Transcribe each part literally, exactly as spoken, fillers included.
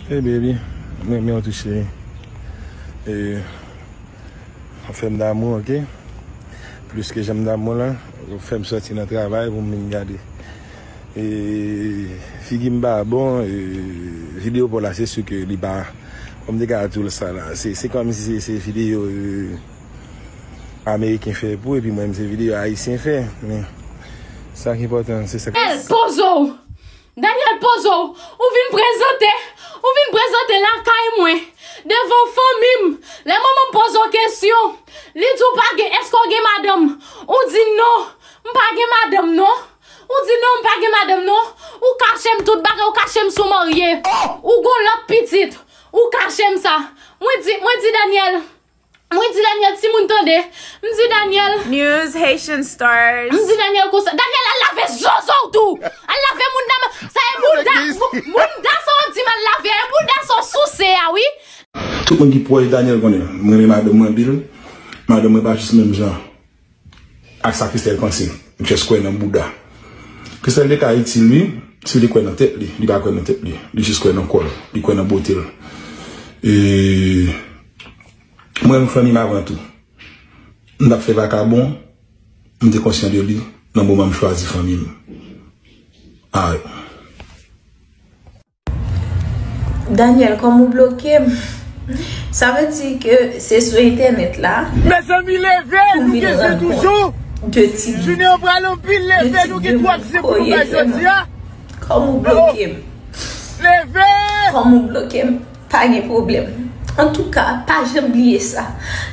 Hey baby, mwen renmen w tou cheri. E, w fè m damou, ok? Plis ke jan m damou la, w fè m sòti nan travay pou m vin gade. E, figi m pa bon, e, videyo pa w la, se si ke li pa, kòm m te ka di w sa la, se, se kòmsi se, se videyo, e, Ameriken fè pou, epi mwen, se videyo Ayisyen fè. Men, sa ki enpòtan, se sa k Daniel, poze w! Daniel, poze w! Ou vin prezante, ou vin prezante lakay mwen, devan fanmi m. Lè manman m poze w kesyon, li di w pa gen, èske w gen madanm? Ou di non, m pa gen madanm non. Ou di non, m pa gen madanm non. Ou kache m tout bagay, ou kache m si w marye. Ou gon lòt pitit, ou kache m sa. Mwen di, mwen di Daniel, Mwen di Daniel, timoun tande. M di Daniel. News, Haitian Stars. M di Daniel konsa. Daniel, al lave zozo w tou. Al lave moun dam. Sa e bouda. Bou- Bouda sa w ap di m al lave. E bouda sa w souse a, wi. Tout moun ki pwòch Daniel konnen. M renmen madanm mwen anpil. Madanm mwen pa jis menm jan ak sa Christelle panse. M just kwè nan bouda. Christelle te ka itil wi, si li kwè nan tèt li, li pa kwè nan tèt li. Li jis kwè nan kò l, li kwè nan bote l. E mwen, m fanmi m avan tou. M t ap fè vakabon, m te konsyan de li nan moman m chwazi fanmi m. Alright. Daniel, kòm ou bloke m, sa vle di ke se sou entènèt la Mezanmi, leve, nou gen zen toujou. Jounen an pral anpil, leve, nou gen twòp zen pou nou bay jodi a. Kòm ou bloke m. Leve! Kòm ou bloke m, pa gen pwoblèm. Antouka, pa janm bliye sa.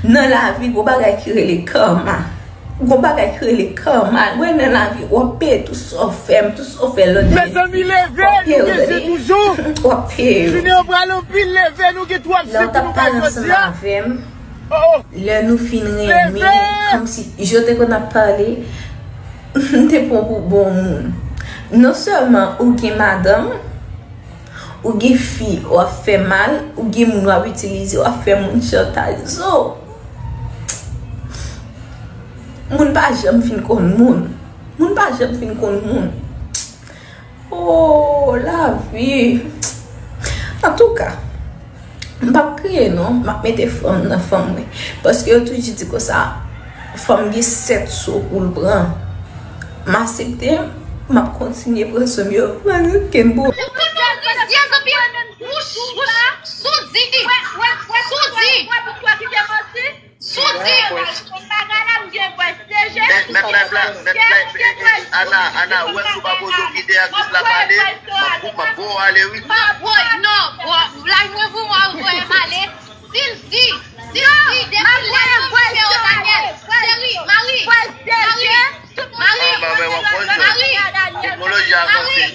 Nan lavi, gon bagay ki rele karma. Gon bagay ki rele karma. Wè nan lavi, w ap peye tout sa w fè m, tout sa w fè lòt nèg. Mezanmi, leve, nou gen zen toujou. W ap peye. Jounen an pral anpil, leve, nou gen twòp zen pou nou bay jodi a. Lè w t ap pale ansanm avè m, lè nou fin renmen, kòmsi jan w te konn ap pale, m te pran w pou bon moun. Non sèlman ou gen madanm, ou gen fi w ap fè mal, ou gen moun w ap itilize, w ap fè moun chantaj. Zo! Moun pa janm fin konn moun. Moun pa janm fin konn moun. Oh, lavi. Antouka, m p ap kriye non, m ap mete fanm nan fanm mwen. Paske yo toujou di konsa, fanm gen sèt so pou l pran. M aksepte, m ap kontinye pran swen m yo. Mwen ken bo. Ou konn mwen zyèz anpil. Wouch, wouch, soudi, soudi. Soudi. Mèt live la, mèt live, Ana, Ana, ou wè si w pa poze w kite aktris la pale, m ap, m ap bon w ale wi. Woy, non, live mwen pou mwen, ou voye m ale. Si l di, si l di, depi lè nou rive o Daniel, cheri, Mari, Mari, Mari, Mari,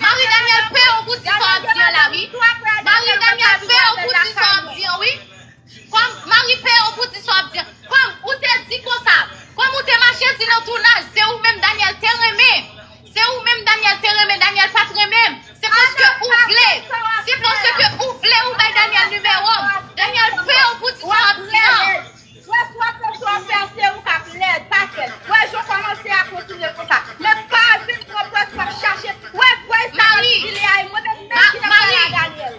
Mari, Daniel pè w pou di sa w ap di an la wi. Mari, Daniel pè w pou di sa w ap di an wi. Kòm Mari peye w pou di sa w ap di an. Kòm ou te di konsa. Kòm ou te mache di nan tounaj, se ou menm Daniel te renmen. Se ou menm Daniel te renmen, Daniel pa t renmen m. Se paske ou vle. Se paske ou vle ou bay Daniel nimewo m. Daniel peye w pou di sa w ap di an. Wè, si w ap fè sa w ap fè, se ou k ap lèd, pa kèt. Wè, jan w kòmanse a kontinye konsa. Men pa vin pran pòz w ap chache. Wè, vway sa w ap file a, e mwen menm, menm ki nan pale a Daniel.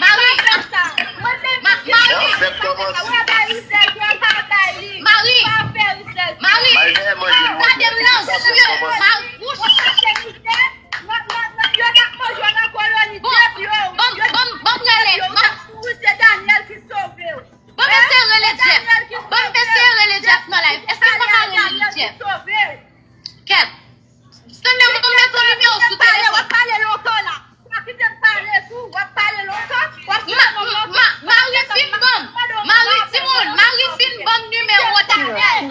Mari. Pa fè sa. Mwen menm ki nan pale a Daniel. Wè, bay rizèz, wè, pa bay li. Mari. Pa fè rizèz. Mari. Gade m nan zye. Mari. Wouch. Yo t ap manje w nan koloni depi yo. Ban m rele. Yo t ap mouri, se Daniel ki sove w. Ban m eseye rele Jeff. Ban m eseye rele Jeff nan live. Èske m pa ka rele Jeff? Kèt. Stanley, ban m mete yon nimewo sou telefòn. W ap pale lontan la. W ap kite m pale tou. W ap pale lontan. W ap site non m lontan. Mari fin ban m. Mari, timoun, Mari fin ban m nimewo Daniel.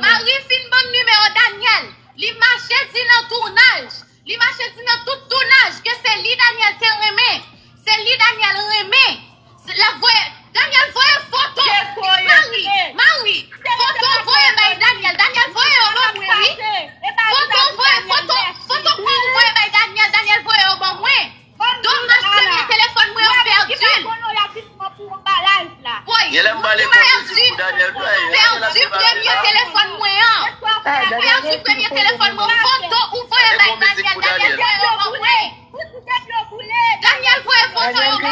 Mari fin ban m nimewo Daniel. Li mache di nan tounaj. Li mache di nan tout tounaj ke se li Daniel te renmen. Se li Daniel renmen. Se l ap voye. Daniel voye foto. Mari, Mari. Foto voye bay Daniel. Daniel voye yo ban mwen wi. Foto voye, foto, foto kò ou voye bay Daniel. Daniel voye yo ban mwen. Domaj premye telefòn mwen yo pèdi l. Woy, pèdi, pèdi premye telefòn mwen an. Pèdi premye telefòn mwen. Foto ou voye bay Daniel, Daniel voye yo ban mwen. Daniel voye foto yo ban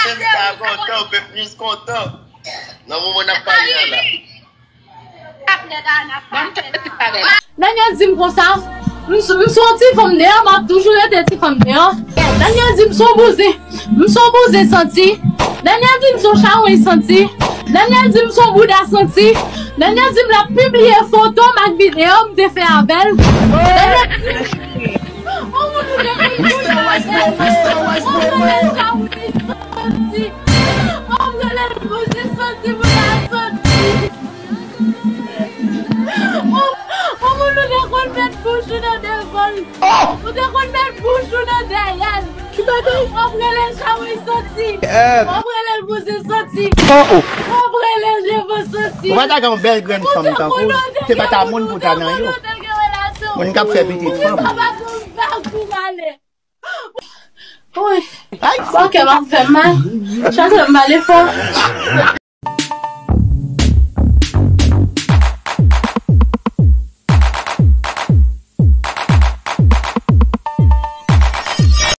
Mwen menm m ta kontan, ou fè plis kontan. Nan moman n ap pale a la. Daniel di m konsa, m s- m s on ti fanm deyò, m ap toujou rete ti fanm deyò. Daniel di m s on bouzen, m s on bouzen santi. Daniel di m s on chawony santi. Daniel di m s on bouda santi. Daniel di m l ap pibliye foto m ak videyo m te fè avè l. Daniel di m, on moun ou te konn bouzen avè l, on moun ou te chawony santi. On moun ou te bouzen santi, bouda santi. On, on moun ou te konn met bouch ou nan devan l. Ou te konn met bouch ou nan dèyè l. W ap rele l chawony santi. W ap rele l bouzen santi. W ap rele l devan santi. Ou pa ta gen yon bèl grenn fanm tankou l, se pa ta moun pou ta nan yo. Moun k ap fè pitit fanm. Wi. Bò kè m ap fè m mal. Chak lè m pale fò.